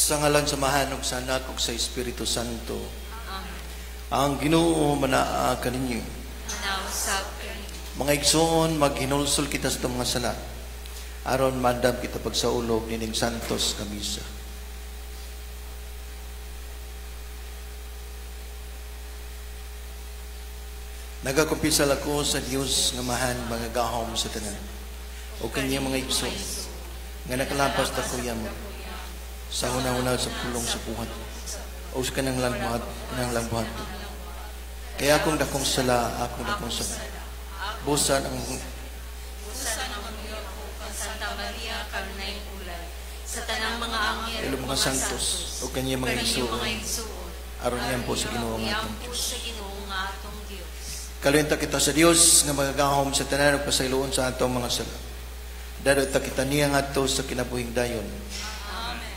Sa ngalan sa Amahan ug sa Anak ug sa Espiritu Santo. Amen. Ang Ginoo manaa kaninyo. Manausab kani. Mga igsoon, maghinulsol kita sa atong mga sala aron maandam kita pagsaulog nining santos nga misa. Nagakumpisal ako sa Dios nga Amahan mga gahom sa tanan o kanyang mga igsoon nga nakalampas ta kuya mo sa hunahuna, sa pulong, sa buhat o sa kanang lang buhat kanang lang buhat. Kaya akong dakong sala, akong dakong sala. Busan ang Busa ng mga ko Santa Maria kanunay ulay sa tanang mga anghel ilo mga santos o kanyang mga kanyang igsoon mga igsoon aron niyampo sa Ginoo nga atong Iyampo Dios. Sa Ginoo nga atong Dios. Kaluyanta kita sa Dios nga magagahom sa tanan ug pasayloon sa atong mga sala. Dado ta kita niya ngadto sa kinabuhing dayon. Amen.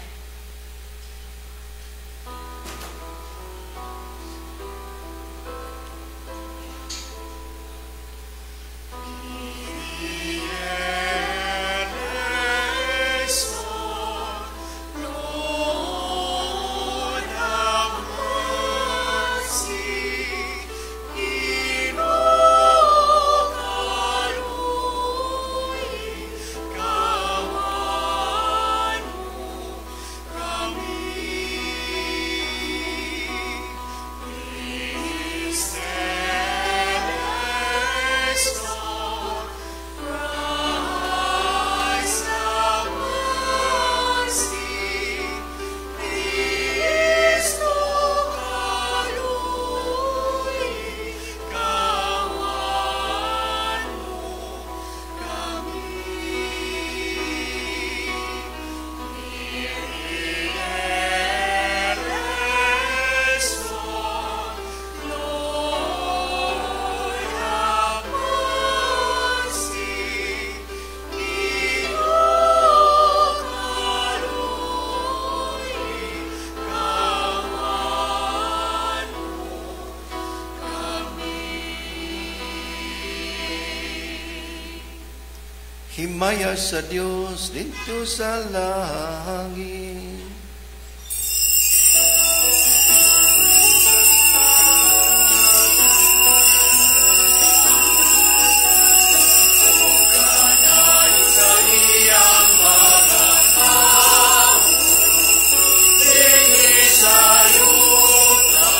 Lord have mercy, Ginoo kaluoy, kawan mo kami. Christe eleison, Christ have mercy, Cristo kaluoy, kawan mo kami. Kyrie eleison, Lord have mercy, Ginoo kaluoy, kawan mo kami. Himaya sa Dios didto sa langit. Sa iyang mga tao, dinhi sa yuta,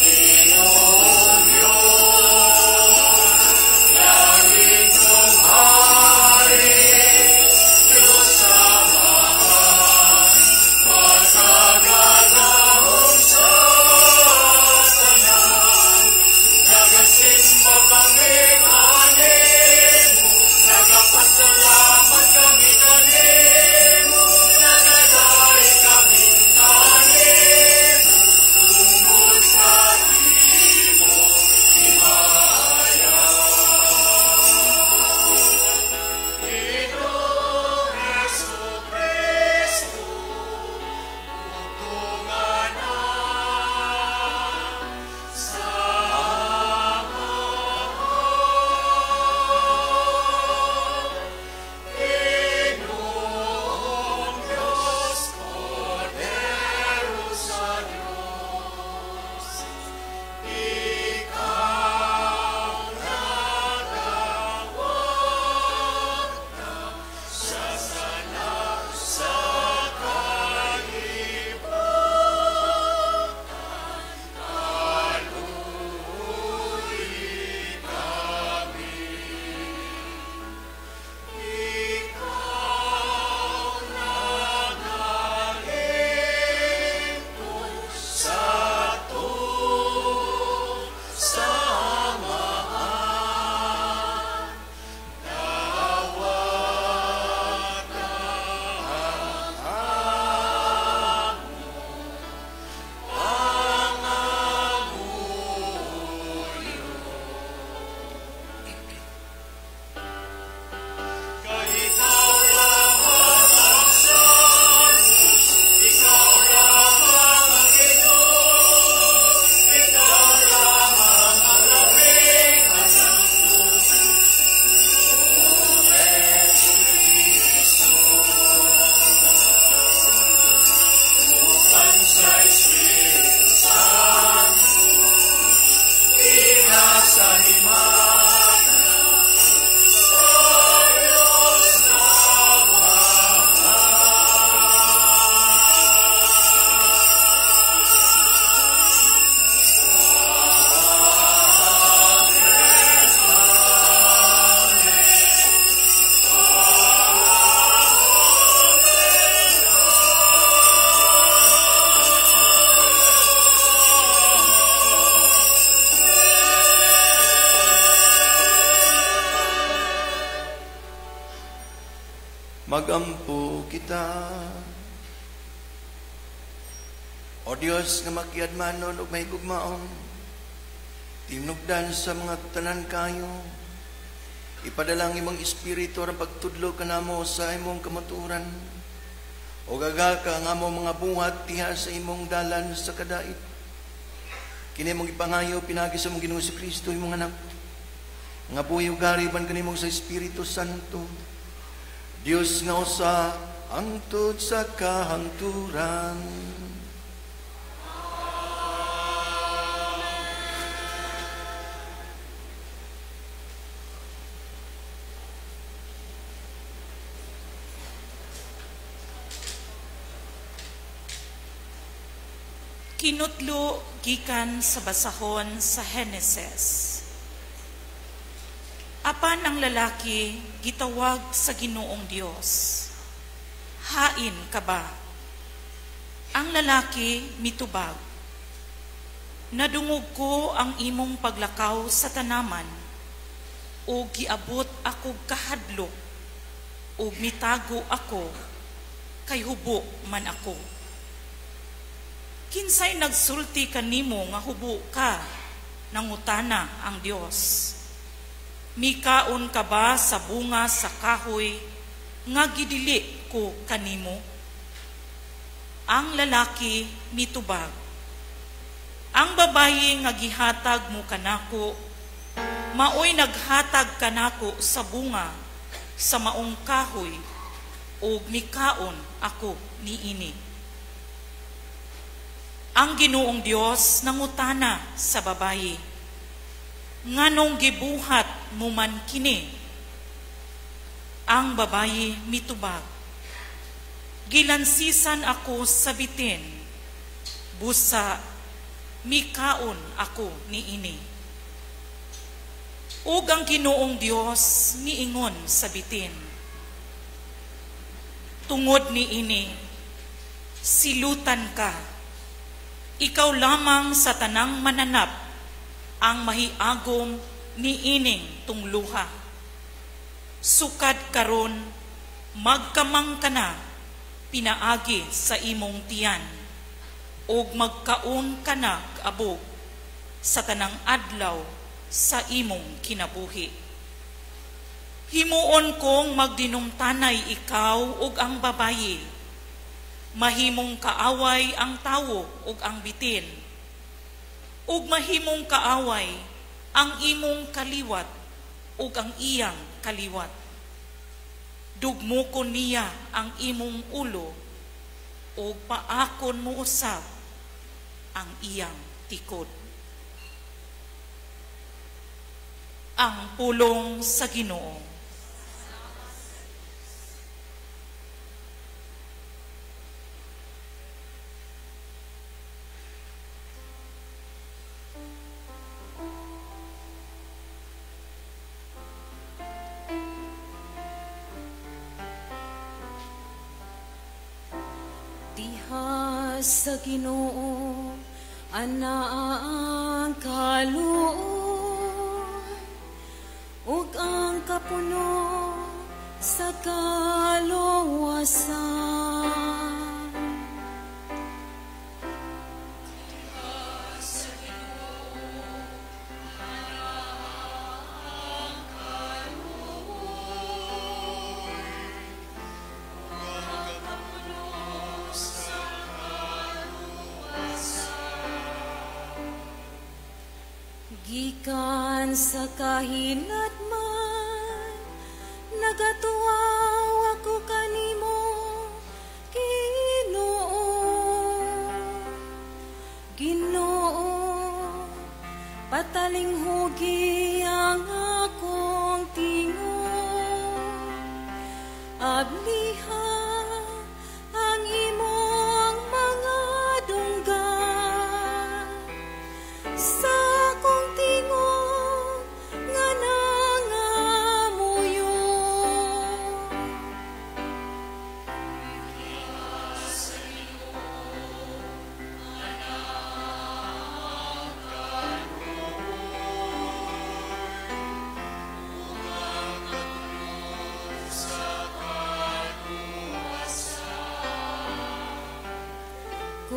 Ginoong Diyos, langitong hari, Diyos Amahan. Magampo kita. O Dios nga makiadmanon ug mahigugmaon, tinugdan sa mga tanan kayo, ipadala ang imong espiritu aron pagtudlo kanamo sa imong kamatuoran, o gagaka ang among mga buhat diha sa imong dalan sa kadait. Kini imong ipangayo pinaagi sa imong Ginoong Kristo imong anak, nga buhi ug hari uban kanimo sa Espiritu Santo, Dios nga usa hangtod sa kahangturan. Kinutlo gikan sa basahon sa Heneses. Apan ang lalaki gitawag sa Ginoong Dios. Hain ka ba? Ang lalaki mitubag. Nadungog ko ang imong paglakaw sa tanaman, ug giabot ako kahadlok, ug mitago ako, kay hubo man ako. Kinsay nagsulti kanimo nga hubo ka, nangutana ang Dios. Mikaon ka ba sa bunga sa kahoy nga gidili ko kanimo? Ang lalaki mitubag. Ang babayi nga gihatag mo kanako, maoy naghatag kanako sa bunga sa maong kahoy, ug mikaon ako niini. Ang Ginoong Dios nangutana sa babayi, nganong gibuhat mo man kini? Ang babayi mitubag, gilansisan ako sa bitin, busa mikaon ako niini. Ug ang Ginoong Dios miingon sa bitin, tungod niini, silutan ka, ikaw lamang sa tanang mananap ang mahiagom niining tungluha. Sukad karon, magkamang ka na, pinaagi sa imong tiyan, ug magkaon ka na abog sa tanang adlaw sa imong kinabuhi. Himuon kong magdinumtanay ikaw ug ang babayi, mahimong kaaway ang tawo ug ang bitin, ug mahimong kaaway ang imong kaliwat ug ang iyang kaliwat. Dugmukon niya ang imong ulo ug paakon mo usab ang iyang tikod. Ang pulong sa Ginoo. Diha sa Ginoo ana ang kaluoy ug ang kapuno sa kaluwasan. Gikan sa kahilatman, nagatuaw ako kanimo, Ginoo. Ginoo, patalinghugi ang akong tingog. Abliha ang imong mga dunggan sa akong tingog nga nangamuyo.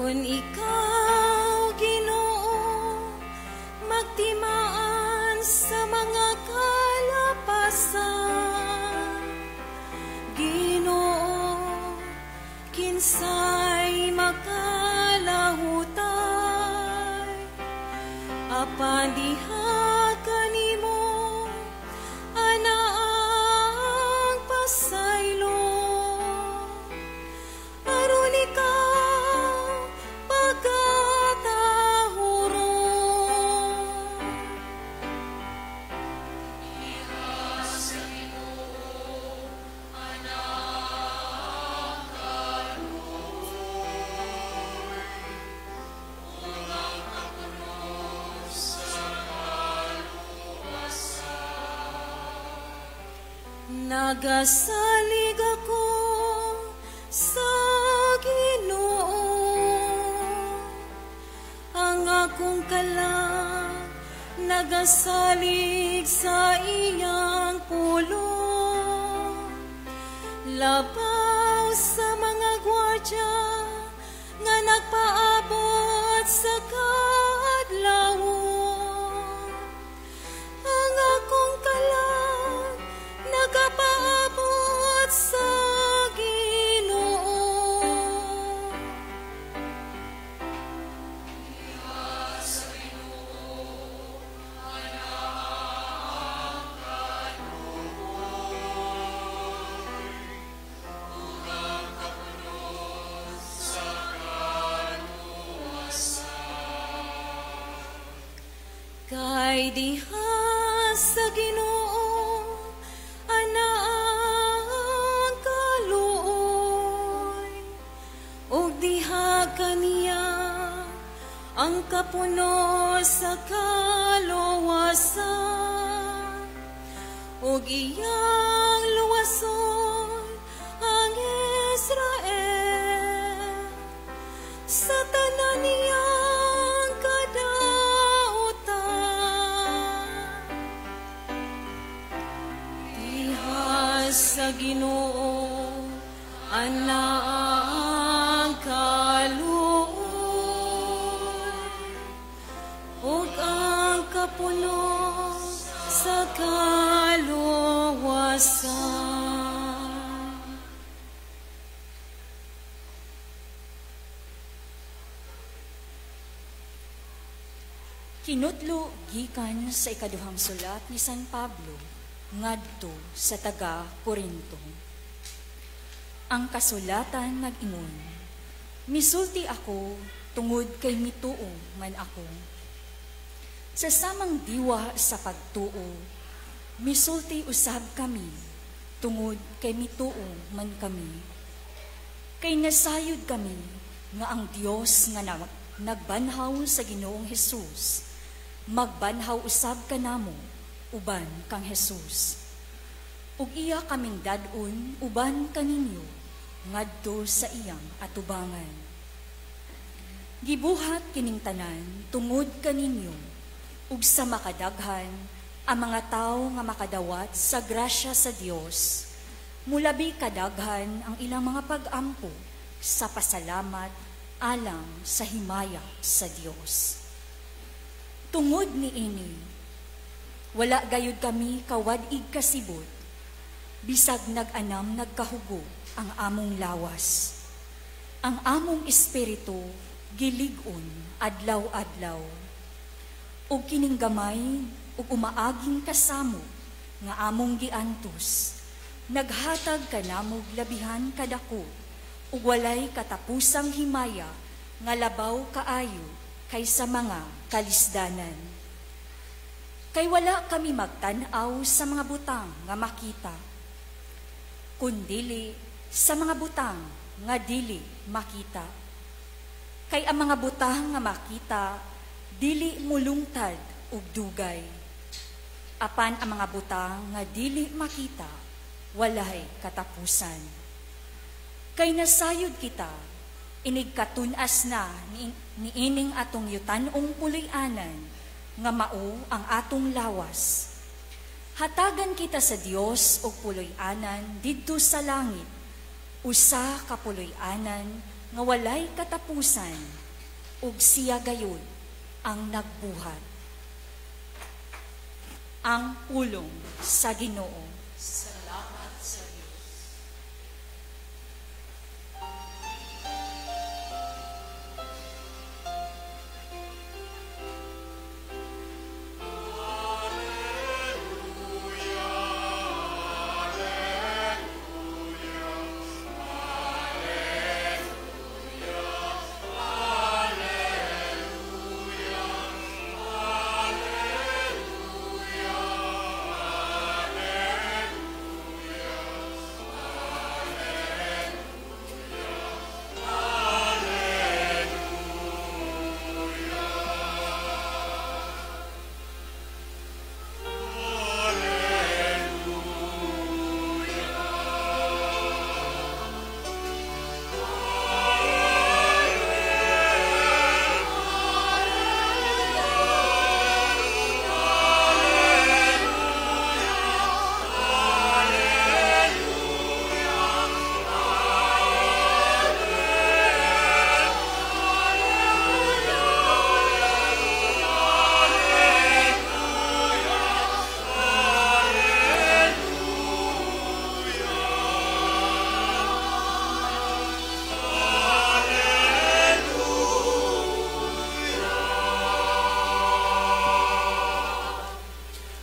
Kun ikaw, Ginoo, magtimaan sa mga kalapasan, Ginoo, kinsay makalahutay? Apan diha kanimo ana ang pasaylo, aron ikaw pagatahuron. Nagasalig ako sa Ginoo, ang akong kalag nagasalig sa iyang pulong. Labaw sa mga gwardya nga nagpaabot sa kaadlawon, ang akong kalag nagapaabot sa Ginoo. Kay diha sa Ginoo ana ang kaluoy, ug diha kaniya ang kapuno sa kaluwasan, ug iyang luwason ang Israel sa tanan niyang kadautan. Diha sa Ginoo ana ang kaluoy, ug ang kapuno sa kaluwasan. Kinutlo gikan sa ikaduhang sulat ni San Pablo ngadto sa taga Korinto. Ang kasulatan nag-ingon, misulti ako tungod kay mituo man ako. Sa samang diwa sa pagtuo, misulti usab kami tungod kay mituo man kami. Kay nasayod kami nga ang Dios nga nagbanhaw sa Ginoong Hesus, magbanhaw usab kanamo uban kang Hesus. Ug iya kaming dad-on uban kaninyo ngadto sa iyang atubangan. Gibuhat kining tanan tungod kaninyo ug sa makadaghan ang mga tawo nga makadawat sa grasya sa Dios, mulabi kadaghan ang ilang mga pag-ampo sa pasalamat alang sa himaya sa Dios. Tungod niini, wala gayud kami kawad-ig kasibot, bisag nag-anam nagkahugo ang among lawas. Ang among espiritu gilig-on adlaw-adlaw. Ug kining gamay ug umaaging kasamo nga among giantos, naghatag kanamog labihan kadako ug walay katapusang himaya nga labaw kaayo kaysa mga kalisdanan. Kay wala kami magtan-aw sa mga butang nga makita, kundili sa mga butang nga dili makita. Kay ang mga butang nga makita dili mulungtad ug dugay. Apan ang mga butang nga dili makita walay katapusan. Kay nasayod kita, inig katun-as na niining atong yutan-ong puloy-anan nga mao ang atong lawas. Hatagan kita sa Dios og puloy-anan didto sa langit, usa ka puloy-anan nga walay katapusan, ug siya gayud ang nagbuhat. Ang pulong sa Ginoo. Salamat sa Dios.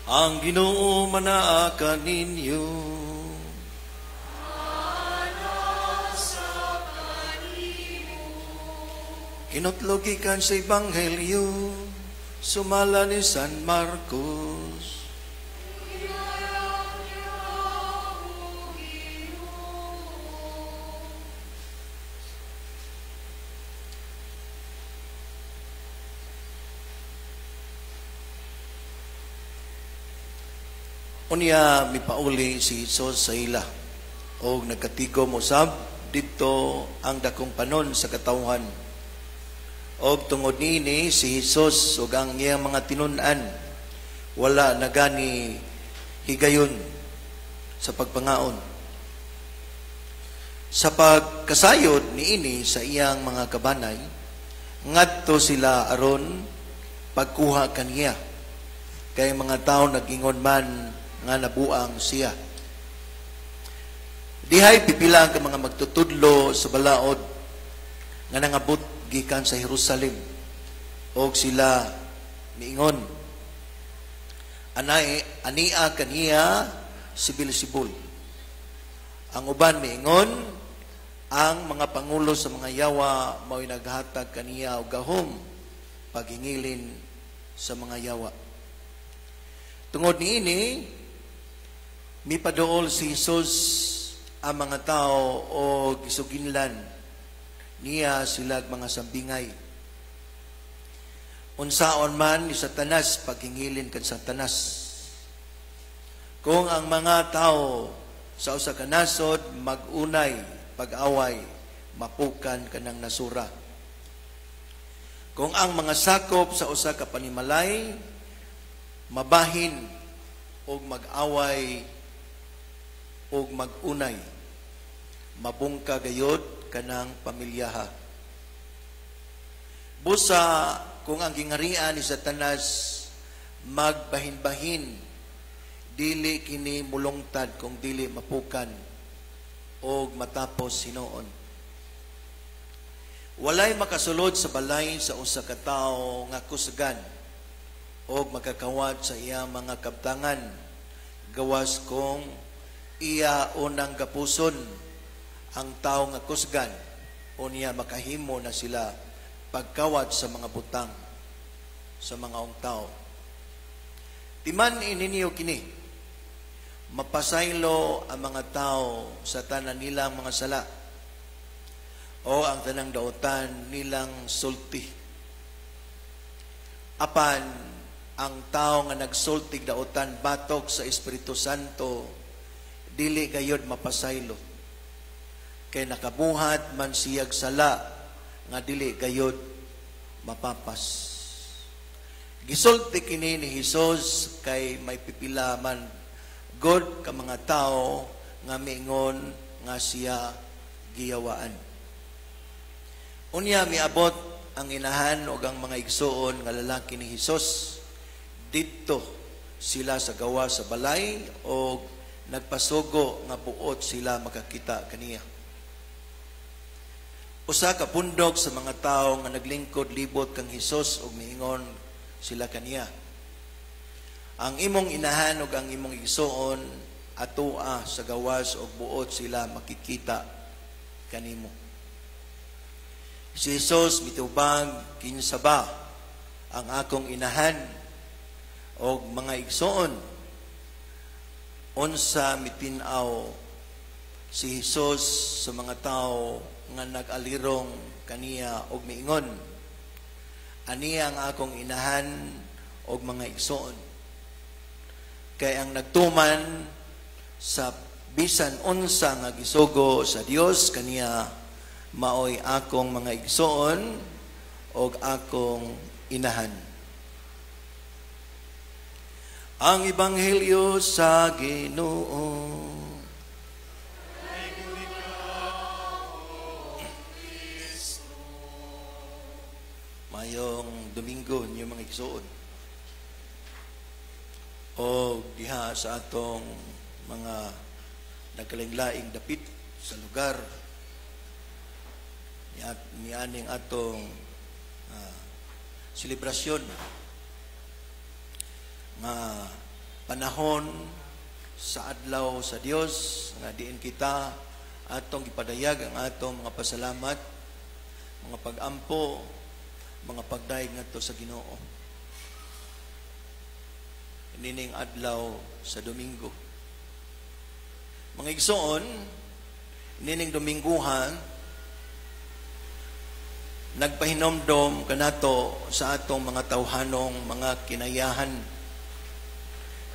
Ang Ginoo manaa kaninyo. Kinutlo gikan sa Ebanghelyo sumala ni San Marcos. Unya mipauli si Hesus sa ila og nagkatigom usab didto ang dakong panon sa katawhan. Og tungod niini si Hesus ug ang iyang mga tinun-an wala nagani higayon sa pagpangaon. Sa pagkasayod niini sa iyang mga kabanay, ngadto sila aron pagkuha kaniya. Kay mga tawo nag-ingon man nga nabuang siya. Dihay pipila ang mga magtutudlo sa balaod nga nangabot gikan sa Jerusalem, og sila miingon, anay ania kaniya si Beelzebul. Ang uban miingon, ang mga pangulo sa mga yawa mao'y naghatag kaniya og gahom paghingilin sa mga yawa. Tungod niini, mipaduol si Jesus ang mga tao o gisuginlan niya sila mga sambingay. Unsaon man ni Satanas paghingilin kan Satanas. Kung ang mga tao sa usa ka nasod magunay pag-away, mapukan kanang nasura. Kung ang mga sakop sa usa ka panimalay mabahin og mag-away og magunay, mabungka gayod kanang pamilyaha. Busa kung ang gingarian ni Satanas magbahin-bahin, dili kini mulungtad kung dili mapukan og matapos hinuon. Walay makasulod sa balay sa usa ka tawo nga kusgan og makakawat sa iyang mga kabtangan, gawas kung iya unang gapuson ang tao nga kusgan, unya makahimo na sila pagkawat sa mga butang sa mga tao. Timan ininyo kini, mapasaylo ang mga tao sa tanan nilang mga sala o ang tanang dautan nilang sulti. Apan ang tao nga nagsultig dautan batok sa Espiritu Santo, dili gayod mapasaylo. Kay nakabuhat man siyag sala nga dili gayod mapapas. Gisulti kini ni Hesus kay may pipila man god ka mga tao nga miingon nga siya giyawaan. Unya miabot ang inahan ug ang mga igsuon nga lalaki ni Hesus. Didto sila sa gawas sa balay og nagpasugo nga buot sila makakita kaniya. Usa ka pundok sa mga tawo nga naglingkod libot kang Hesus ug miingon sila kaniya: "Ang imong inahan ug ang imong igsuon atoa sa gawas ug buot sila makikita kanimo." Si Jesus mitubag, "Kinsa ba ang akong inahan og mga igsuon?" Unsa mitin-aw si Jesus sa mga tao nga nag-alirong kaniya og miingon, "Aniya ang akong inahan og mga igsuon. Kay ang nagtuman sa bisan unsa nga gisugo sa Dios kaniya, maoy akong mga igsuon og akong inahan." Ang Ebanghelyo sa Ginoo. Mayong Domingo niyo, mga igsuon. O diha sa atong mga nagkalaing-laing dapit sa lugar ni aning atong selebrasyon nga panahon sa adlaw sa Dios nga diin kita atong ipadayag ang atong mga pasalamat, mga pagampo, mga pagdayeg ngadto sa Ginoo. Nining adlaw sa Domingo. Mga igsoon, nining Domingguhan nagpahinomdom kanato sa atong mga tawhanong mga kinayahan,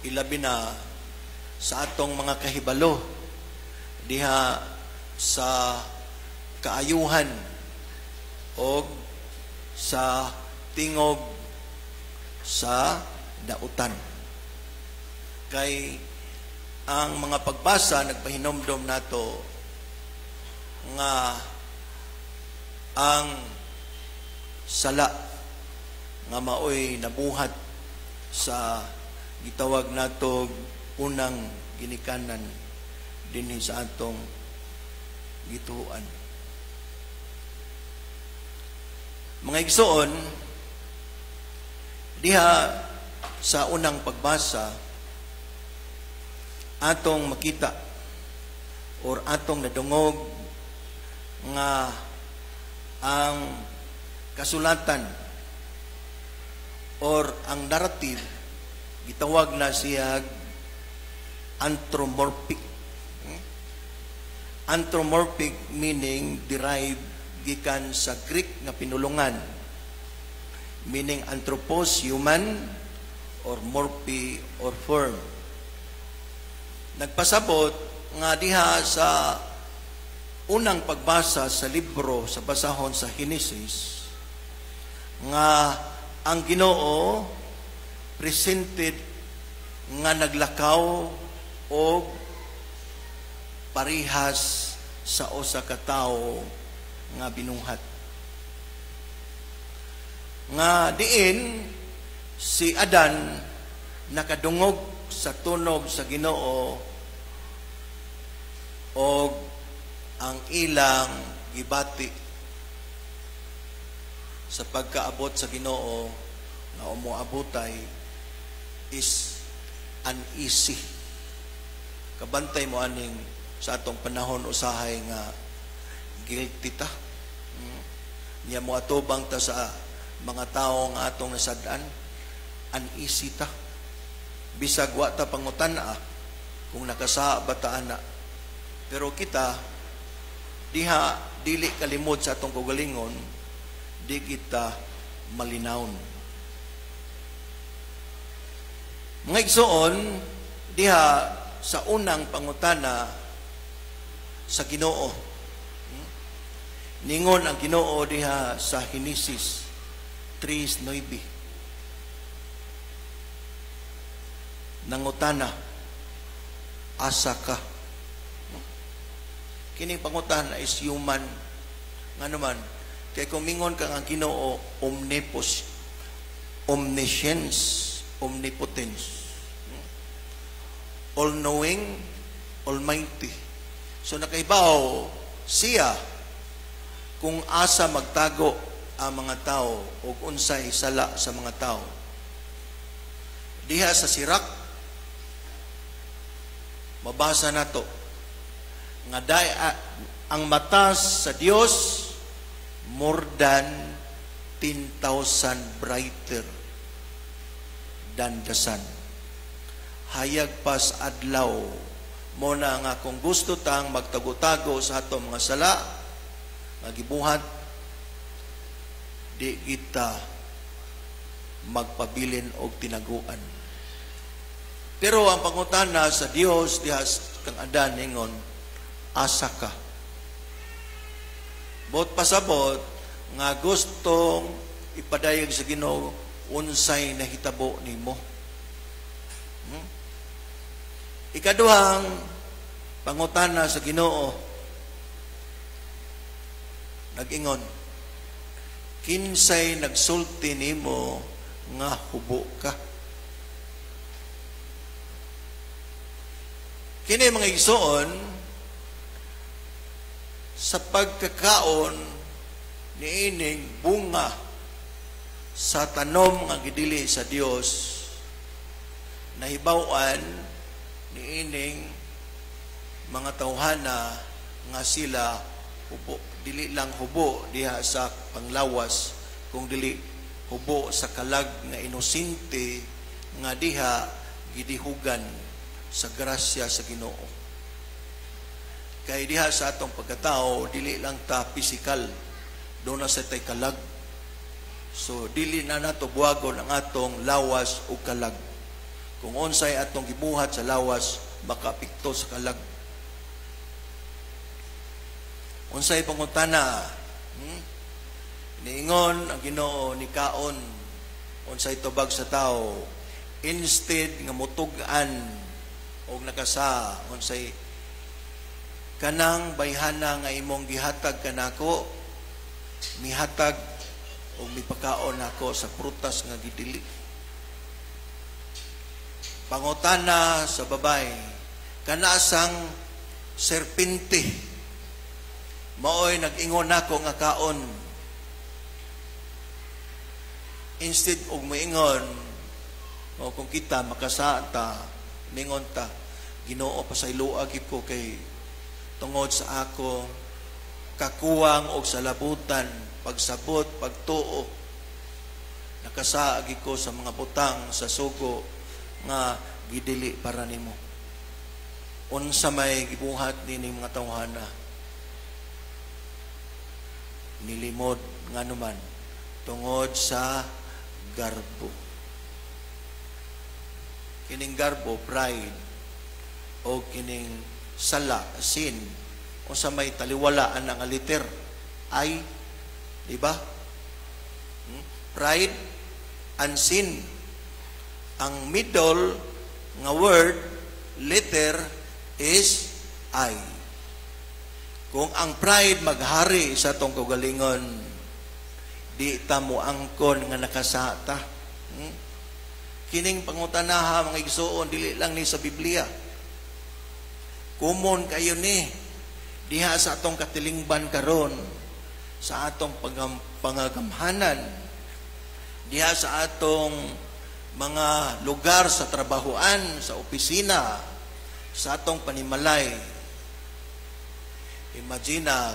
ilabi na sa atong mga kahibalo diha sa kaayuhan o sa tingog sa dautan. Kay ang mga pagbasa nagpahinomdom nato nga ang sala nga maoy nabuhat sa gitawag nato unang ginikanan dinhi sa atong gituohan. Mga igsoon, diha sa unang pagbasa atong makita or atong nadungog nga ang kasulatan or ang narrative gitawag na siya anthropomorphic. Anthropomorphic meaning derived gikan sa Greek nga pinulungan, meaning anthropos, human, or morphe or form. Nagpasabot nga diha sa unang pagbasa sa libro sa basahon sa Genesis nga ang Ginoo presented nga naglakaw og parihas sa usa ka tawo nga binuhat. Nga diin si Adan nakadungog sa tunog sa Ginoo og ang ilang gibati sa pagkaabot sa Ginoo nga umuabotay is uneasy. Kabantay mo aning sa atong panahon usahay nga guilty ta. Niya mo atubang ta sa mga tao nga atong nasad-an, uneasy ta. Bisag wa ta pangutan-a kung nakasaa ba ta ana. Pero kita diha dili kalimod sa atong kaugalingon, di kita malinawon. Mga igsoon, diha sa unang pangutana sa Ginoo, ningon ang Ginoo diha sa Genesis 3:9. Nangutana, "Asa ka?" Kining pangutana is human. Nga naman, Kay kung mingon ka ang Ginoo omnipos, omniscience, omnipotence, all-knowing, almighty. So nakaibaw siya kung asa magtago ang mga tao o unsay sala sa mga tao. Diha sa Sirak, mabasa nato nga day, ang mata sa Dios more than 10,000 brighter than the sun. Hayag pa sa adlaw. Mo na nga kung gusto tang magtago-tago sa atong mga sala nga gibuhat, di kita magpabilin og tinaguan. Pero ang pangutana sa Dios diha kang Adan, ingon, "Asa ka?" Bot pasabot nga gustong ipadayag sa Ginoo unsay nahitabo nimo. Ikaduhang pangutana sa Ginoo, nag-ingon, "Kinsay nagsulti nimo nga hubo ka?" Kini, mga igsoon, sa pagkakaon niining bunga sa tanom nga gidili sa Dios, nahibaw-an niining mga tawhana nga sila hubo. Dili lang hubo diha sa panglawas, kung dili hubo sa kalag nga inosente nga diha gidihugan sa grasya sa Ginoo. Kay diha sa atong pagkatao, dili lang ta physical, duna sa tay kalag. So dili na nato buwagon ang atong lawas o kalag. Kung unsay atong gibuhat sa lawas, makaapekto sa kalag. Unsay pangutana? Niingon ang Ginoo, "Nikaon, unsay tubag sa tao?" Instead nga mutug-an og nakasa, unsay kanang bayhana nga imong gihatag kanako, mihatag og mipakaon nako sa prutas nga gidili. Pangutana sa babay, "Kanasang serpente maoy nag-ingon nako nga kaon?" Instead og moingon o kung kita makasata, mingon ta, "Ginoo, pasayloa gyud ko kay tungod sa ako kakuwang og salabutan, pagsabot, pagtuo, nakasaagi ko sa mga butang sa sugo nga gidili para nimo." Unsa may gibuhat nining mga tawhana? Nilimod. Nganuman? Tungod sa garbo. Kining garbo, pride, o kining sala, sin, unsa may taliwala ang letter I, di ba? Pride and sin. Ang middle nga word, letter is I. Kung ang pride maghari sa atong kaugalingon, di ta mo angkon nga nakasata. Kining pangutanaha, mga igsuon, dili lang ni sa Biblia. Common kayo ni diha sa atong katilingban karon, sa atong pangagamhanan, diha sa atong mga lugar sa trabahoan, sa opisina, sa atong panimalay. Imagine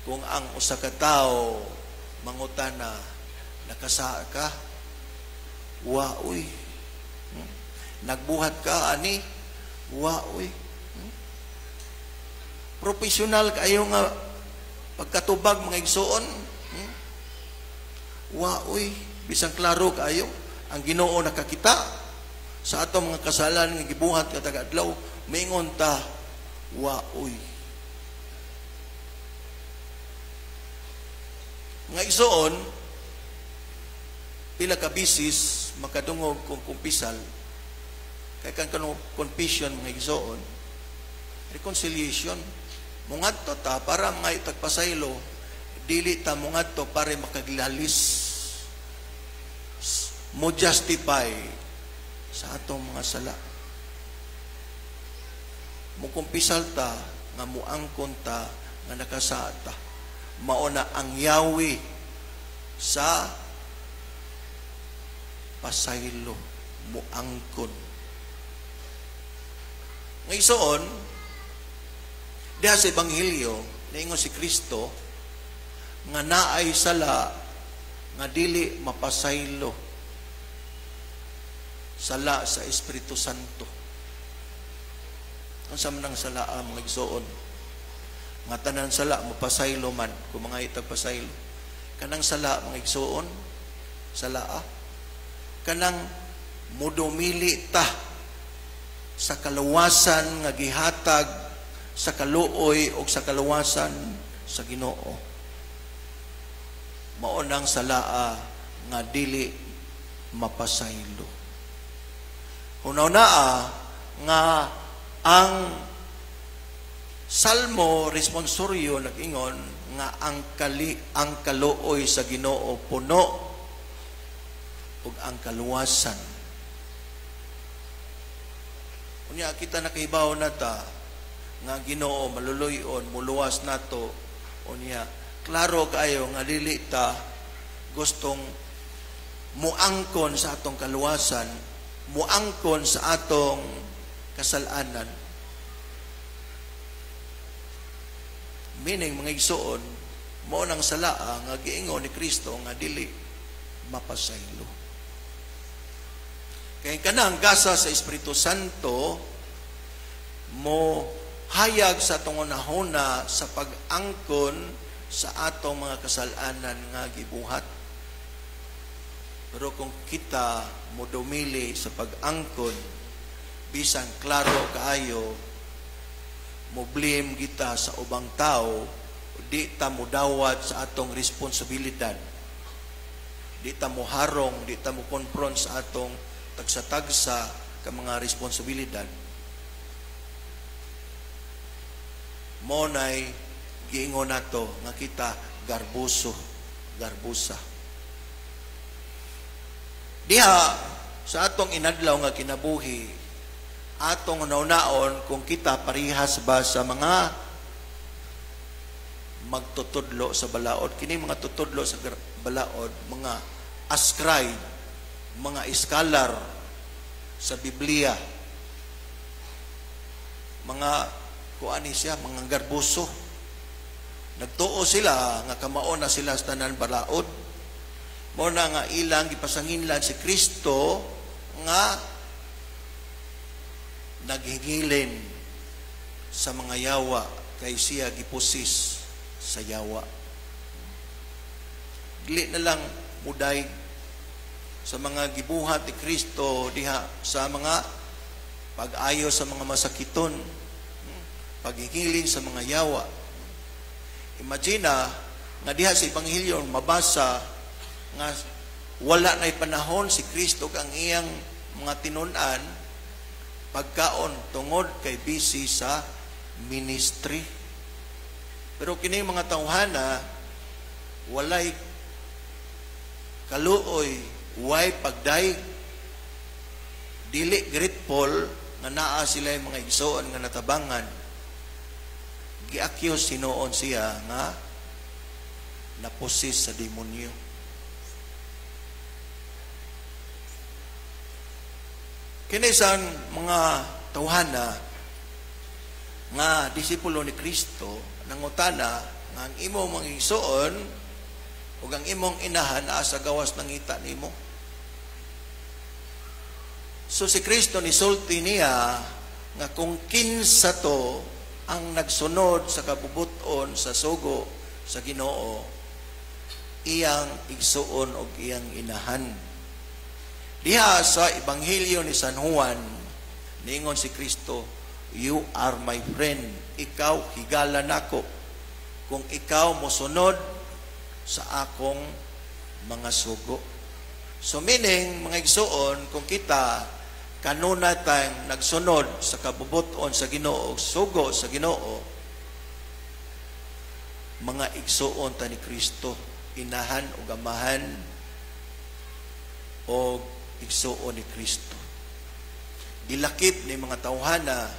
kung ang usa ka tawo mangutana, "Nakasa ka?" "Wa uy." "Nagbuhat ka ani?" "Wa uy." Professional kayo nga pagkatubag, mga igsuon. "Wa uy." Bisang klaro kayo ang Ginoo nakakita sa atong mga kasalanan nga gibuhat kada adlaw, mingon ta, "Wa uy." Mga igsoon, pila ka bisis makadungog kung kumpisal, kay kan kano confession, mga igsoon, reconciliation. Mungadto ta para mga tagpasaylo, Dili ta mo ngadto para makaglalis, mo justify sa atong mga sala. Mukumpisal ta nga muangkon ta nga nakasaad ta. Mao na ang yawi sa pasaylo, muangkon. Nga igsoon, diha sa Ebanghelyo, niingon si Kristo nga naay sala nga dili mapasaylo, sala sa Espiritu Santo. Unsa man ang sala, ang mga igsoon? Nga tanan sala mapasaylo man kung mga itag pasaylo. Kanang sala, mga igsoon, sala kanang mudumili ta sa kaluwasan nga gihatag sa kaluoy o sa kaluwasan sa Ginoo. Mao nang salaa nga dili mapasaylo. Hunaw-naa nga ang Salmo responsoryo nag-ingon nga ang kaluoy sa Ginoo puno ug ang kaluwasan. Unya kita nakahibaw na ta nga Ginoo maluluy-on, muluwas nato. Unya klaro kaayo nga dili ta gustong muangkon sa atong kaluwasan, muangkon sa atong kasalanan. Meaning, mga igsoon, mao nang salaa nga giingon ni Kristo nga dili mapasaylo. Kay kanang gasa sa Espiritu Santo mo hayag sa atong hunahuna sa pag-angkon sa atong mga kasalanan nga gibuhat. Pero kung kita modumili sa pag-angkon, bisan klaro kaayo, mo-blame kita sa ubang tao, di ta modawat sa atong responsibilidad. Di ta moharong, di ta mo confront sa atong tagsa-tagsa ka mga responsibilidad. Mo nay giingon nato nga kita garbuso, garbusa. Diha sa atong inadlaw nga kinabuhi, atong naunaon kung kita parihas ba sa mga magtutudlo sa balaod. Kini mga tutudlo sa balaod, mga ascribe, mga iskalar sa Biblia, mga kuani siya, mga garbuso. Nagtuo sila nga kamao na sila sa tanan balaod. Mao na nga ilang gipasanginlan si Kristo nga naghingilin sa mga yawa kay siya gipusis sa yawa. Dili na lang muday sa mga gibuhat ni Kristo diha sa mga pag-ayo sa mga masakiton, paghingilin sa mga yawa. Imagine nga diha sa Ebanghelyo mabasa nga wala na'y panahon si Kristo kang iyang mga tinun-an pagkaon tungod kay busy sa ministry. Pero kini mga tawhana walay kaluoy, way pagdayeg, dili grateful nga naa sila mga igsoon nga natabangan. Gi-accuse hinuon siya nga naposis sa demonyo. Kini isang mga tawhana nga disipulo ni Kristo nangutana nga ang imong mga igsoon ug ang imong inahan naa sa gawas nangita nimo. So si Kristo nisulti niya nga kung kinsa to ang nagsunod sa kabubuton sa sugo sa Ginoo, iyang igsuon og iyang inahan. Diha sa Ebanghelyo ni San Juan, niingon si Kristo, "You are my friend, ikaw higala nako, kung ikaw mosunod sa akong mga sugo." So meaning, mga igsuon, kung kita kanuna tayong nagsunod sa kabubuton sa Ginoo, sugo sa Ginoo, Mga igsuon ta ni Kristo, inahan ug amahan o igsuon ni Kristo. Gilakip ni mga tawhana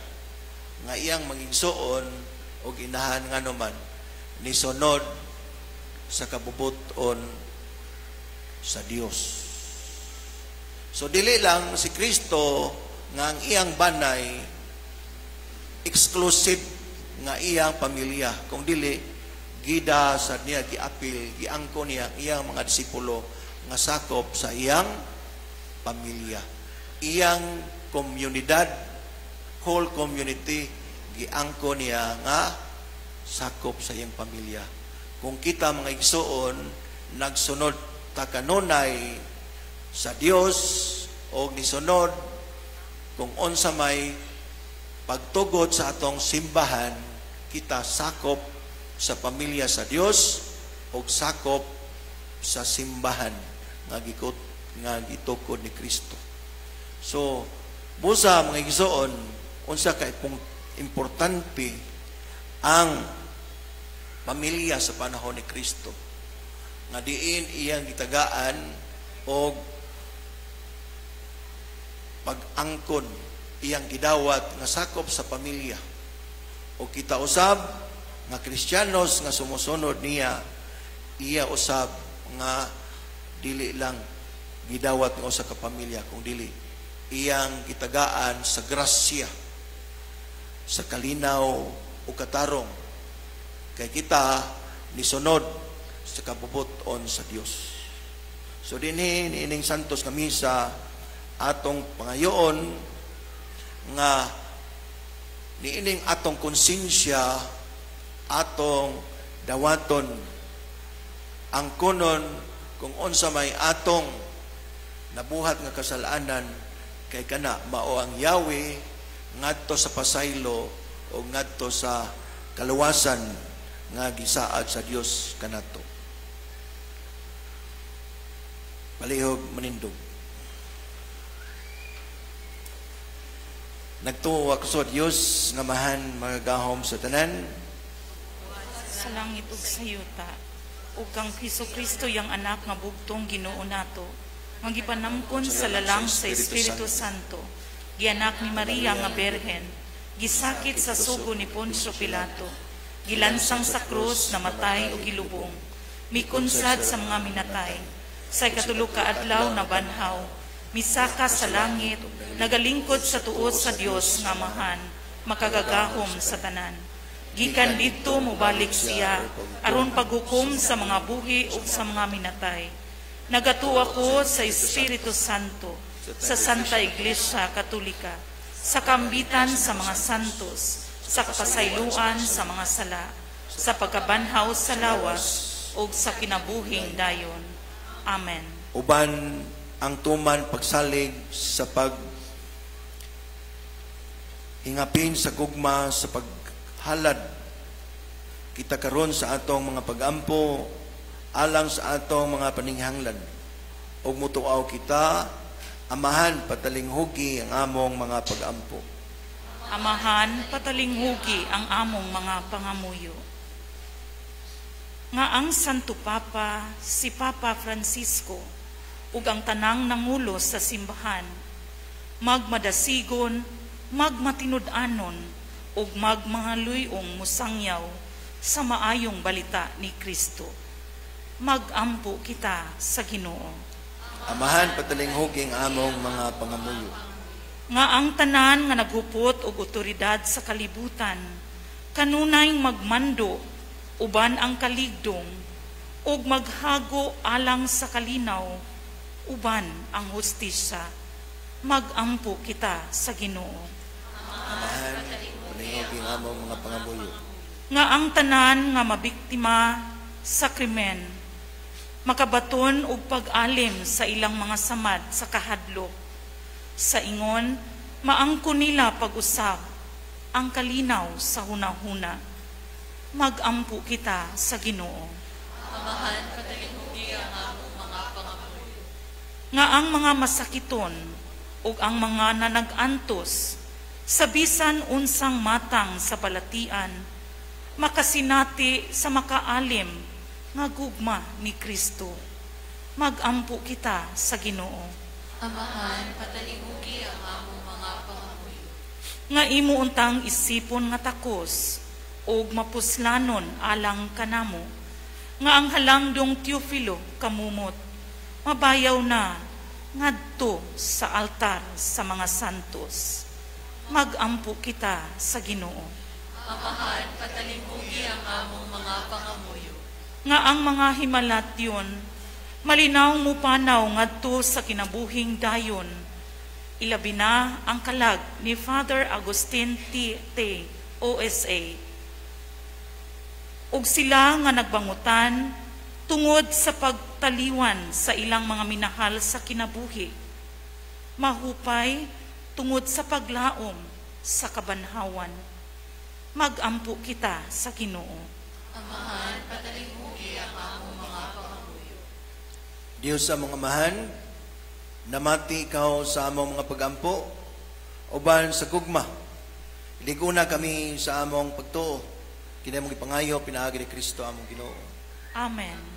nga iyang mga igsuon og inahan nganuman nisunod sa kabubuton sa Dios. So dili lang si Kristo nga ang iyang banay exclusive nga iyang pamilya, kung dili gida sa niya giapil, giangko niya ang iyang mga disipulo nga sakop sa iyang pamilya, iyang komunidad, whole community, giangko niya nga sakop sa iyang pamilya. Kung kita, mga igsuon, nagsunod ta kanunay sa Dios o nisunod kung unsa may pagtugot sa atong simbahan, kita sakop sa pamilya sa Dios o sakop sa simbahan nga gikot nga gitukod ni Kristo. So, busa, mga igsoon, unsa ka importante ang pamilya sa panahon ni Kristo nga diin iyang gitagaan og pag-angkon, iyang gidawat nga sakop sa pamilya. O kita usab nga Kristiyanos nga sumusunod niya, iya usab nga dili lang gidawat nga usa ka pamilya, kung dili iyang gitagaan sa grasya, sa kalinaw o katarong, kay kita nisunod sa kabubuton sa Dios. So dinhi niining santos nga misa, atong pangayoon nga niining atong konsensya, atong dawaton ang kunon kung unsa may atong nabuhat nga kasalanan, kay kana mao ang yawi ngadto sa pasaylo o ngadto sa kaluwasan nga gisaad sa Dios kanato. Palihog manindog. Nagtuo ako sa Dios nga Amahan magagahom sa tanan, sa langit ug sa yuta, ug kang Hesukristo yang anak nga bugtong Ginoo nato, nga gipanamkon sa lalang sa Espiritu Santo, gianak ni Maria nga Berhen, gisakit sa sugo ni Poncio Pilato, gilansang sa krus, namatay ug gilubong, mikunsad sa mga minatay, sa ikatulo ka adlaw nabanhaw, misaka sa langit, nagalingkod sa tuos sa Dios nga Amahan, makagagahom sa tanan. Gikan didto mobalik siya aron paghukom sa mga buhi ug sa mga minatay. Nagatuo ako sa Espiritu Santo, sa Santa Iglesia Katolika, sa kambitan sa mga santos, sa kapasayloan sa mga sala, sa pagkabanhaw sa lawas ug sa kinabuhing dayon. Amen. Uban ang tuman pagsalig sa pag hingapin sa gugma sa paghalad kita karon sa atong mga pagampo alang sa atong mga paninghanglan, ug mutuaw kita: Amahan, patalinghugi ang among mga pagampo. Amahan, patalinghugi ang among mga pangamuyo. Nga ang Santo Papa, si Papa Francisco, ug ang tanang nangulo sa simbahan, magmadasigon, magmatinud-anon, ug magmangaluyong musangyaw sa maayong balita ni Kristo. Magampo kita sa Ginoo. Amahan, patalinghugi ang among mga pangamuyo. Nga ang tanan nga naghupot og otoridad sa kalibutan, kanunay magmando uban ang kaligdong ug maghago alang sa kalinaw uban ang hustisya. Magampo kita sa Ginoo. Amahan, patalinghugi ang among mga pangamuyo. Nga ang tanan nga mabiktima sa krimen makabaton og pag-alim sa ilang mga samad sa kahadlok. Sa ingon, maangko nila pag-usab ang kalinaw sa hunahuna. Magampo kita sa Ginoo. Amahan, patalinghugi ang among mga pangamuyo. Nga ang mga masakiton ug ang mga nanag-antos sa bisan unsang matang sa balatian, Makasinati sa makaalim nga gugma ni Kristo. Magampo kita sa Ginoo. Amahan, patalihugi ang among mga pangamuyo. Nga imo untang isipon nga takos ug mapuslanon alang kanamo, nga ang halangdong Teofilo kamumot, mabayaw na ngadto sa altar sa mga santos. Magampo kita sa Ginoo. Amahan, patalihugi ang among mga pangamuyo. Nga ang mga himalatyon malinaw mupanaw ngadto sa kinabuhing dayon. Ilabi na ang kalag ni Father Agustin T. T. OSA. Ug sila nga nagbangutan tungod sa pagtaliwan sa ilang mga minahal sa kinabuhi. Mahupay tungod sa paglaom sa kabanhawan. Magampo kita sa Ginoo. Amahan, patalihugi ang among mga pangamuyo. Diyos sa mga amahan, namati ikaw sa among mga pagampo, uban sa gugma. Liguna kami sa among pagtuo. Kini among ipangayo, pinaagi ni Kristo among Ginoo. Amen.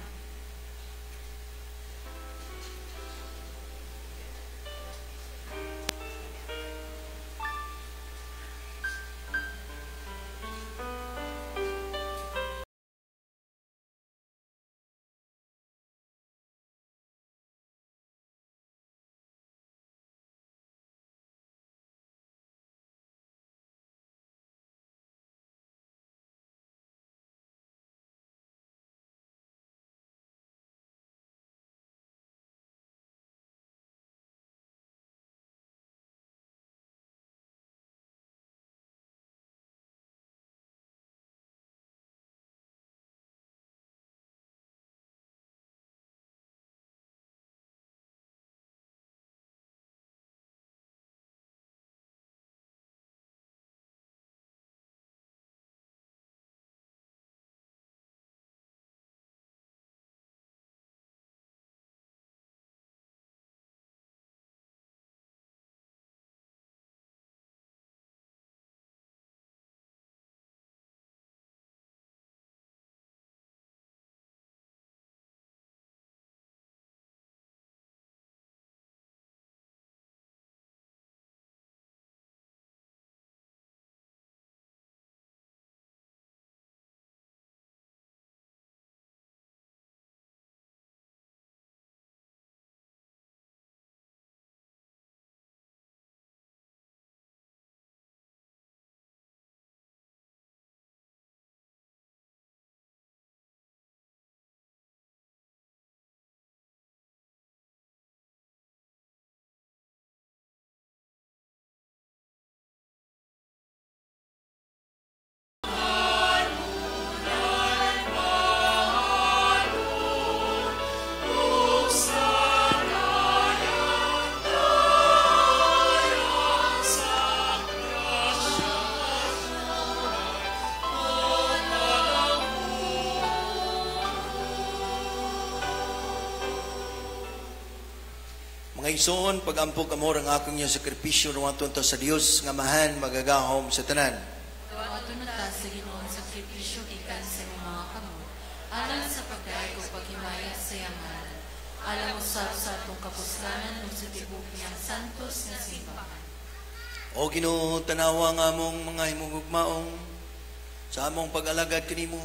Mga igsoon, pagampo kamo ang akong iyang sakripisyo ruwaton ta sa Dios nga mahan magagahom sa tanan. Duwaton ta sa Ginoo ang sakripisyo gikan sa imong mga kamot, alang sa pagdayeg ug paghimaya sa iyang ngalan, alang usab sa atong kapuslanan ug sa tibuok niyang santos nga simbahan. O Ginoo, tanawa ang among mga himugugmaong sa among pag-alagad kanimo.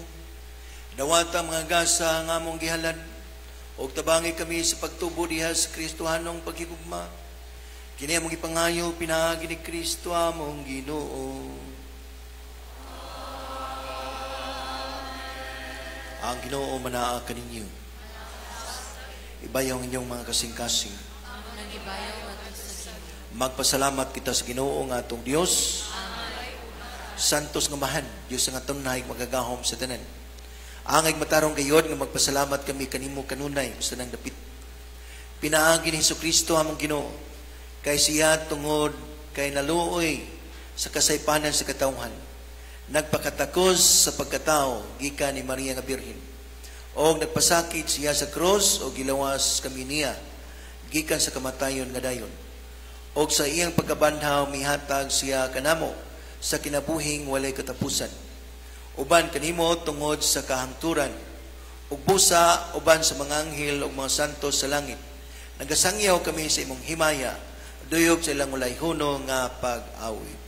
Dawata mga gasa ang among gihalad, og tabangi kami sa pagtubo diha sa Kristohanong paghigugma. Kini among gipangayo pinaagi ni Kristo among Ginoo. Ang Ginoo manaa kaninyo. Ibayaw ang inyong mga kasing-kasing. Magpasalamat kita sa Ginoo nga atong Dios. Santos nga mahan, Dios nga tunay magagahom sa tanan. Angay matarong gayod nga magpasalamat kami kanimo kanunay sa nang dapit. Pinaagi ni Hesukristo among Ginoo kay siya tungod kay naluoy sa kasaypanan sa katawhan. Nagpakatakos sa pagkatao gikan ni Maria nga Birhen. Og nagpasakit siya sa krus og gilawas kami niya gikan sa kamatayon nga dayon. Og sa iyang pagkabanhaw mihatag siya kanamo sa kinabuhing walay katapusan. Uban kanimo tungod sa kahangturan, ug busa uban sa mga anghel ug mga santos sa langit. Nagasangyaw kami sa imong himaya, duyog sa ilang ulayhono nga pag-awit.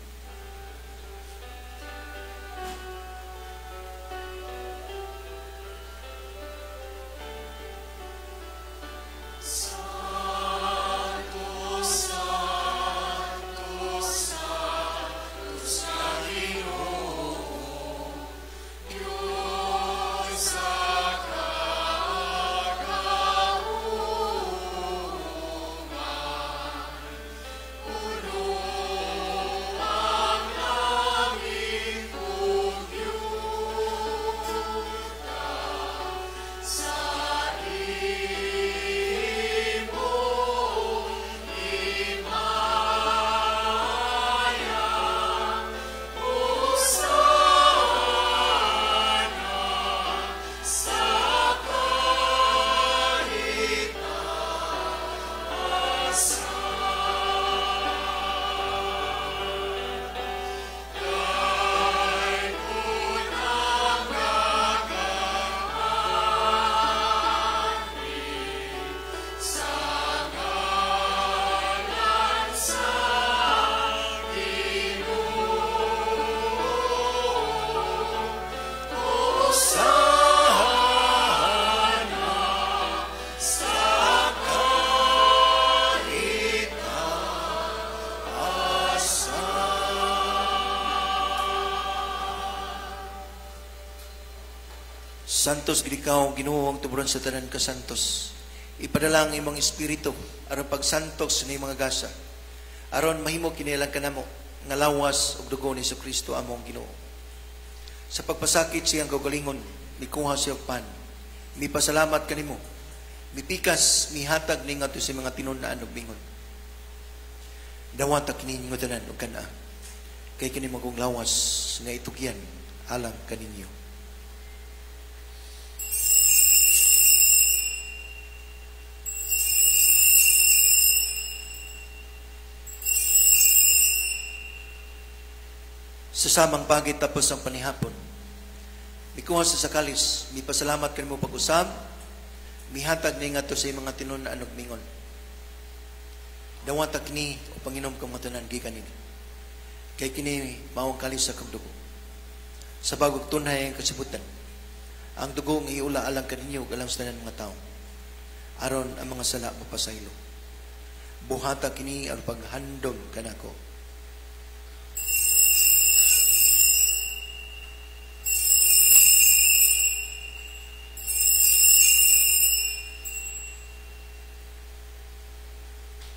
Santos gid ikaw, Ginoo, ang tuburan sa tanan ka santos. Ipadala ang imong espiritu aron pagsantos sa mga gasa. Aron mahimo kinilang kanamo nga lawas ug dugo ni Jesucristo among Ginoo. Sa pagpasakit siyang kaugalingon, mikuha siya og pan. Mipasalamat kanimo. Mipikas, mihatag ning ngadto sa mga tinun-an ug mingon. Dawata kini ninyo tanan ug kana. Kay kini magong lawas nga itugyan alang kaninyo. Sa samang pagit tapos ang panihapon, mikuha sa sakalis, mipasalamat kanimo pag-usab, mihatag ni ngadto sa mga tinun-an ug mingon. Dawata kini o panginom kang matanan gikan nini. Kay kini mao ang kalis sa kang dugo. Sa bagong tunhay ang kasibutan, ang dugo nga iula alang kaninyo ug alang sa tanan mga tawo. Aron ang mga sala mapasaylo. Buhata kini aron paghandom kanako.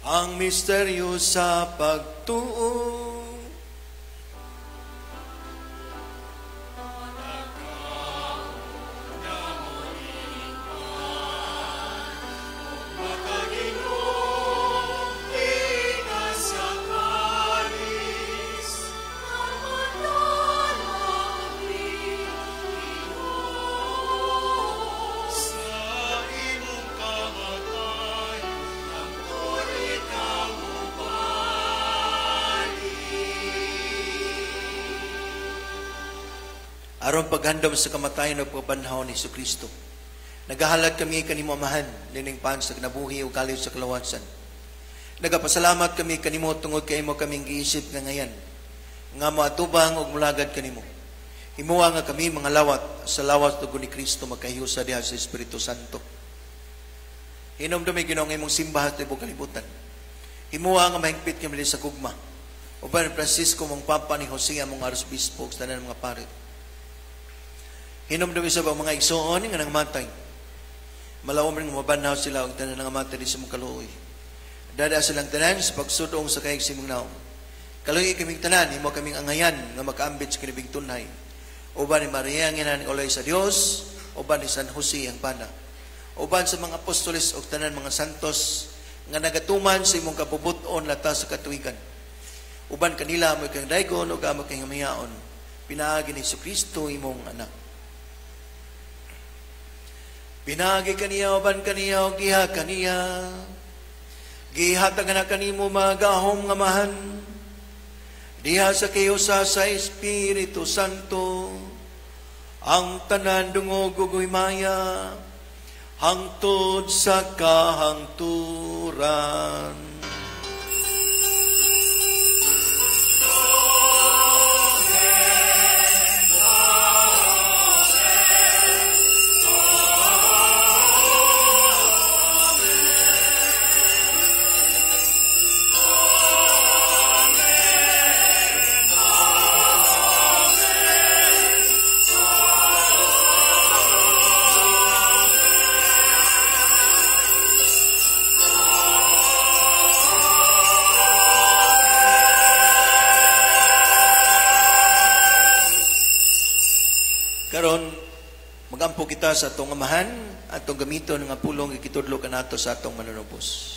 Ang misteryo sa pagtuo. Aron paghandom sa kamatayon o pagbanhaw ni Jesucristo, nagahalad kami kanimo Amahan, nining pan sa kinabuhi o kalit sa kalawasan. Nagapasalamat kami kanimo tungod kay imo kaming giisip nga ngayan, nga moatubang og mulagad kanimo. Himuha nga kami mga lawat sa lawas dugo ni Kristo magkahiusa diha sa Espiritu Santo. Hinumdumi Ginoo ang imong simbahan sa tibuok kalibutan. Himuha nga mahigpit kami sa gugma. Uban ni Francisco mong Papa ni Jose among Arsobispo ug sa tanan mga pare. Hinumdumi sa mga igsoon nga nangamatay. Malawom ring mabanhaw sila og tanan nangamatay di sa mong kaluoy. Dada silang tanan sa pagsudong sa kayig sa imong naong. Kaluoy kaming tanan, himo kaming angayan nga makaambit sa kinabing tunhay. Uban ni Maria ang inahan ulay sa Dios, uban ni San Jose ang pana. Uban sa mga apostoles ug tanan mga santos nga nagatuman sa imong kabubut-on latas sa katuigan. Uban kanila amo kang daygon ug amo kang hamayaon. Pinaagi ni Jesucristo imong anak. Pinaagi kaniya uban kaniya ug diha kaniya. Gihatag na kanimo magahom nga mahan. Diha sa kayo sa Espiritu Santo, Ang tanan dungog ug himaya hangtod sa kahangturan. Karon magampo kita sa atong Amahan, atong gamiton nga pulong gitudlo kanato sa atong manunubos.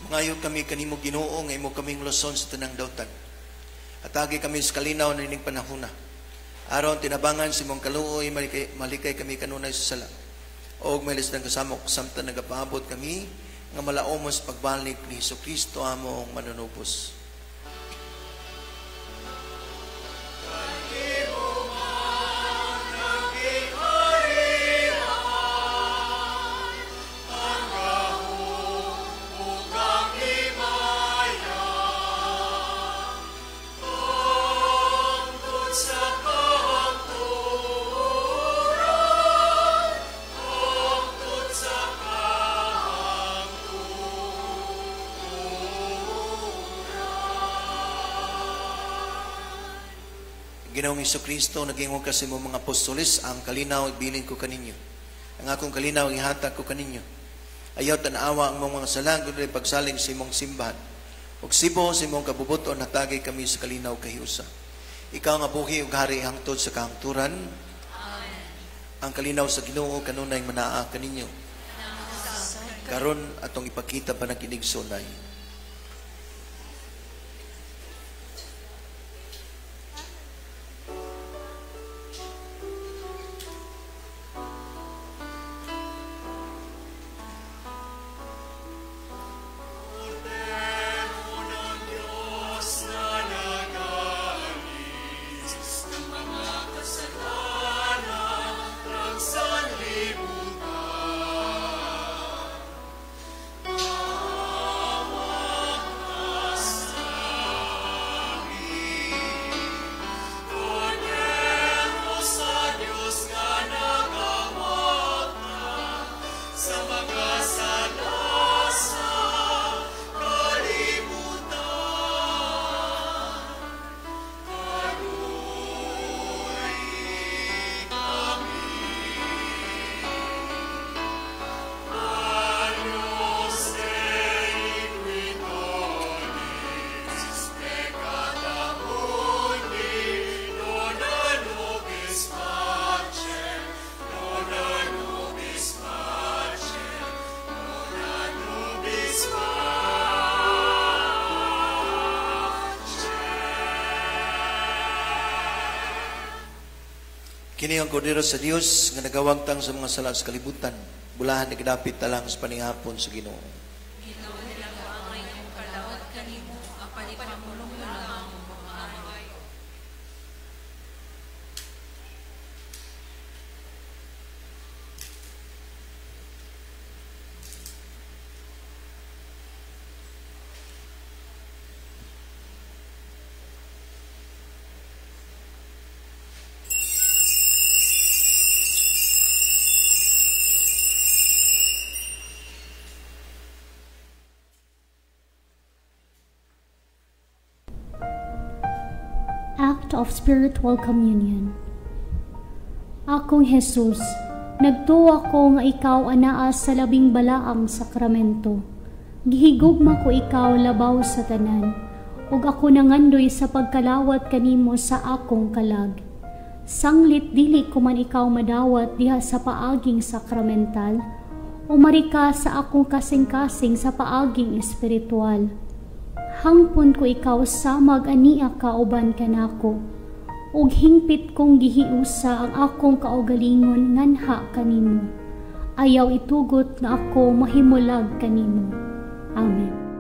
Mangayo kami kanimo Ginoo nga imo kaming luson sa tanang dautan. Atagi kami sa kalinaw nining panahona. Aron tinabangan sa imong kaluoy, malikay kami kanunay sa sala. Og may lisdang kasamok samtang nagapaabot kami nga malaomos pagbalik ni Hesukristo among manunubos. Ginoong Hesukristo, nag-ingon ka sa imong mga apostoles, ang kalinaw ibilin ko kaninyo. Ang akong kalinaw ihatag ko kaninyo. Ayaw tan-awa ang imong mga sala, kundi pagsalig sa imong simbahan. Ug sibo sa imong kabubuton, hatagi kami sa kalinaw kahiusa. Ikaw nga buhi ug hari hangtod sa kahangturan. Amen. Ang kalinaw sa Ginoo kanunay manaa kaninyo. Karon atong ipakita panag-inigsunay. Kasalanan ng sanlibutan. Mga sala sa kalibutan, kaluoyi kami. Agnus Dei qui tollis peccata mundi, dona nobis pacem, dona nobis pacem, dona nobis pacem. Kini ang kordero sa Dios nga nagawagtang sa mga sala sa kalibutan. Bulahan ni gadapit talang sa panihapon sa Ginoo. Ginoo, dili ko angay nga mokalawat kanimo, apan ipamulong mo lang ang akong pag-angayo. Act of Spiritual Communion. Akong Jesus, nagtuwa ko nga ikaw anaa sa labing balaang sakramento. Gihigugma ko ikaw labaw sa tanan, ug ako nangandoy sa pagkalawat kanimo sa akong kalag. Sanglit dili ko man ikaw madawat diha sa paaging sakramental, umari ka sa akong kasing-kasing sa paaging espiritual. Hangpon ko ikaw samag ania kauban kanako, ug hingpit kong gihiusa ang akong kaugalingon nganha kanimo. Ayaw itugot nga ako mahimulag kanimo. Amen.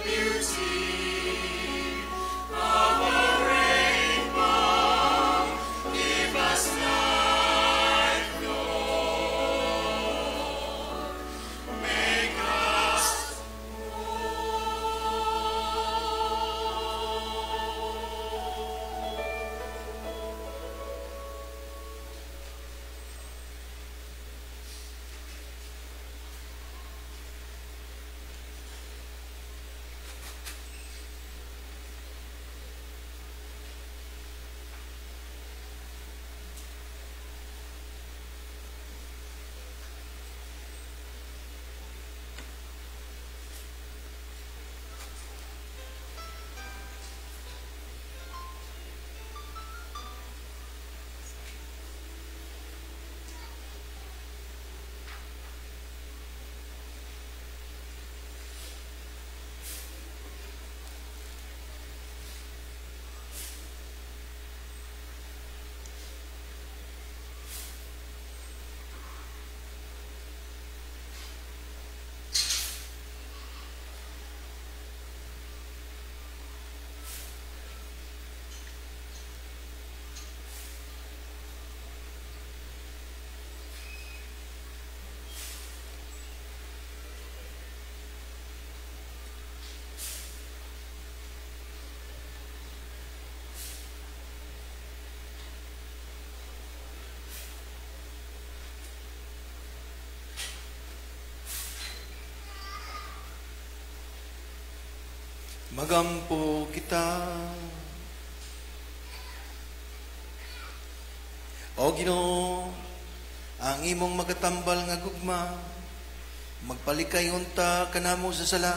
Beauty of a rainbow, give us love. Magampo kita. O Ginoo, ang imong magatambal nga gugma, magpalikay unta kanamo sa sala,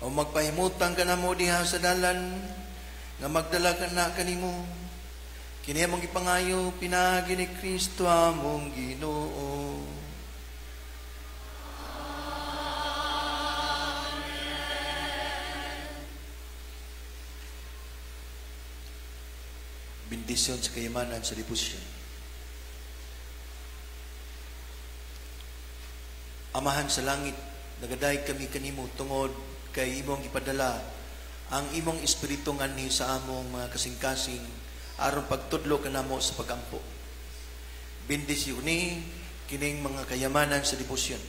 o magpahimutang kanamo diha sa dalan nga magdala kana kanimo. Kini among gipangayo pinaagi ni Kristo among Ginoo. Bendisyon sa kayamanan sa debosyon. Amahan sa langit, nagaday kami kanimo tungod kay imong gipadala ang imong espiritu nganhi sa among mga kasing-kasing aron pagtudlo kanamo sa pagampo. Bendisyoni kining mga kayamanan sa debosyon.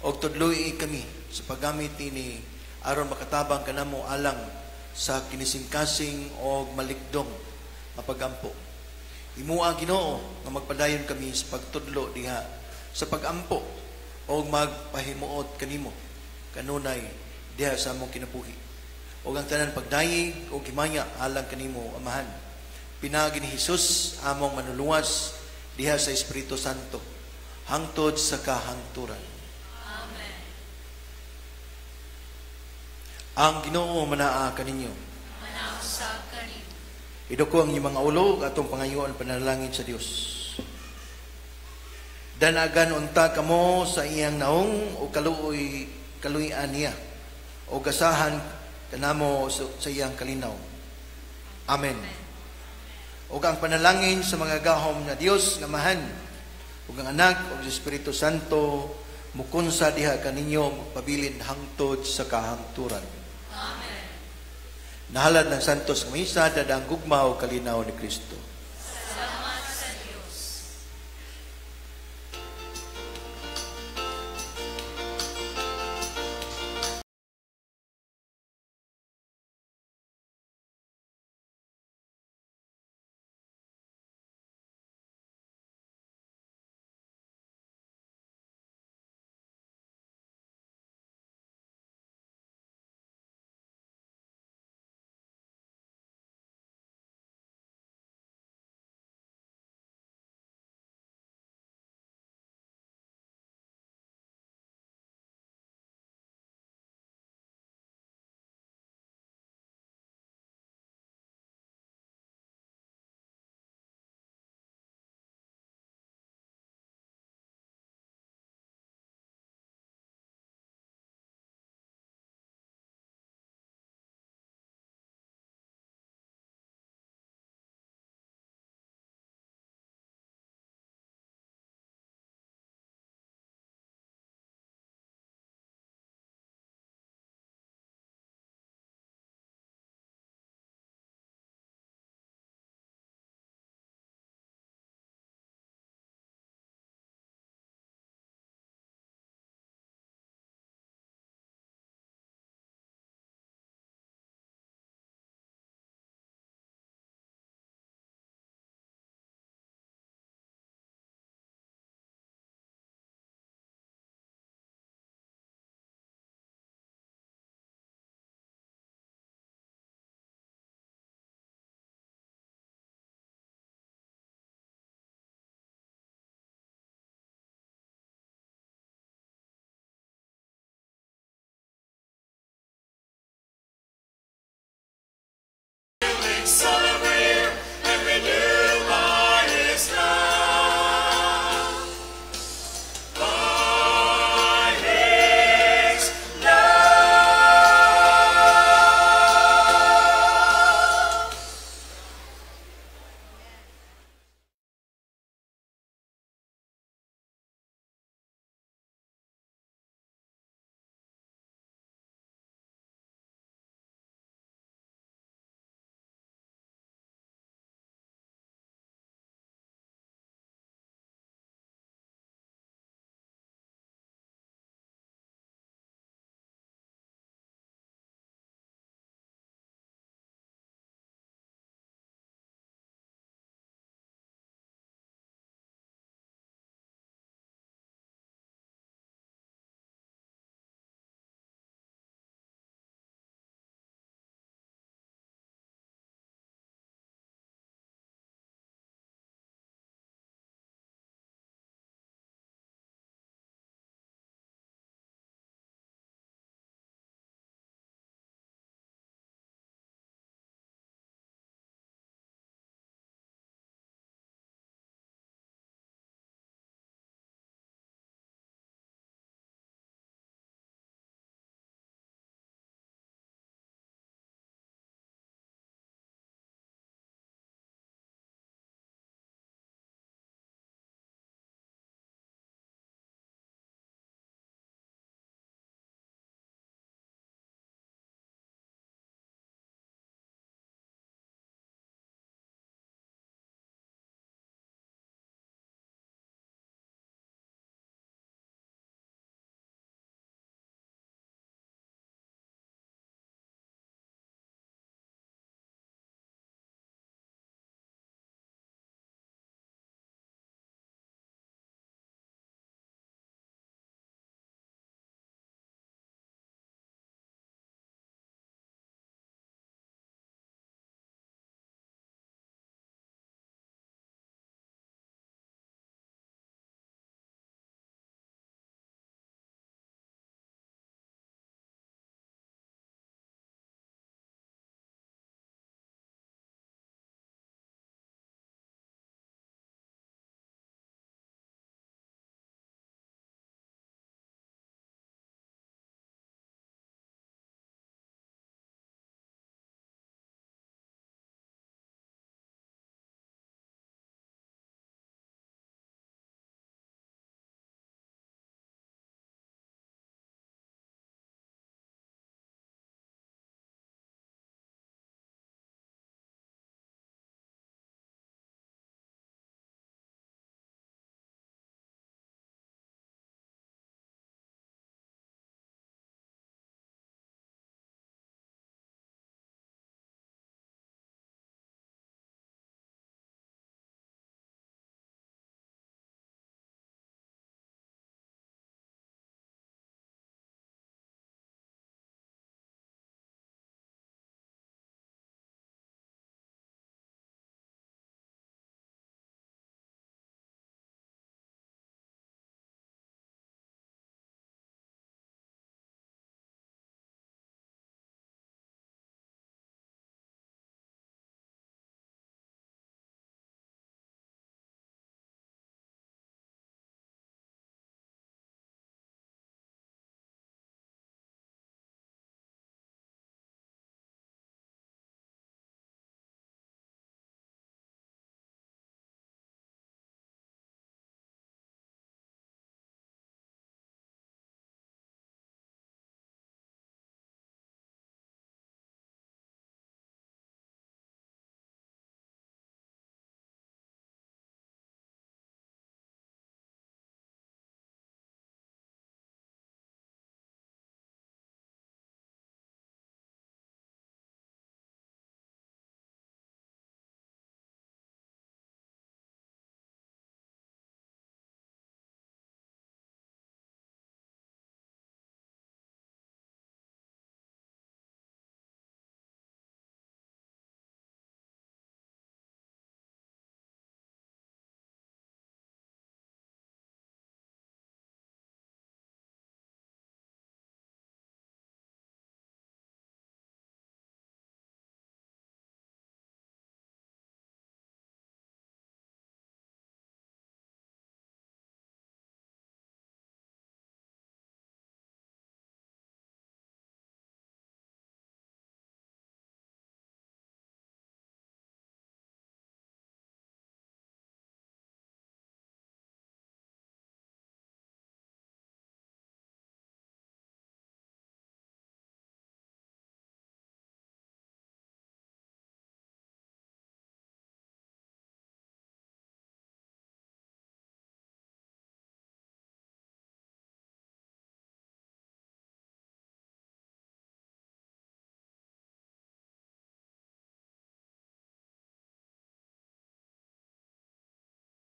Og tudloi kami sa paggamit ini aron makatabang kanamo alang sa kinisingkasing og malikdong mapagampo. Imua Ginoo nga magpadayon kami sa pagtudlo diha sa pagampo og magpahimuot kanimo kanunay diha sa among kinabuhi. Og ang tanan pagdayeg og himaya alang kanimo Amahan. Pinaagi ni Hesus among manuluwas diha sa Espiritu Santo hangtod sa kahangturan. Amen. Ang Ginoo manaa kaninyo. Manausab kanimo. Iduko ang inyong mga ulo atong pangayoon panalangin sa Dios. Danagan unta kamo sa iyang naong o kaluoy kaluy-an niya o gasahan kanamo sa iyang kalinaw. Amen. Ug ang panalangin sa mga gahom na Dios nga Amahan ug ang Anak ug sa Espiritu Santo mukunsa diha kaninyo magpabilin hangtod sa kahangturan. Amen. Nahalad ng Santos nga Misa, dadang gugma o kalinaw ni Kristo.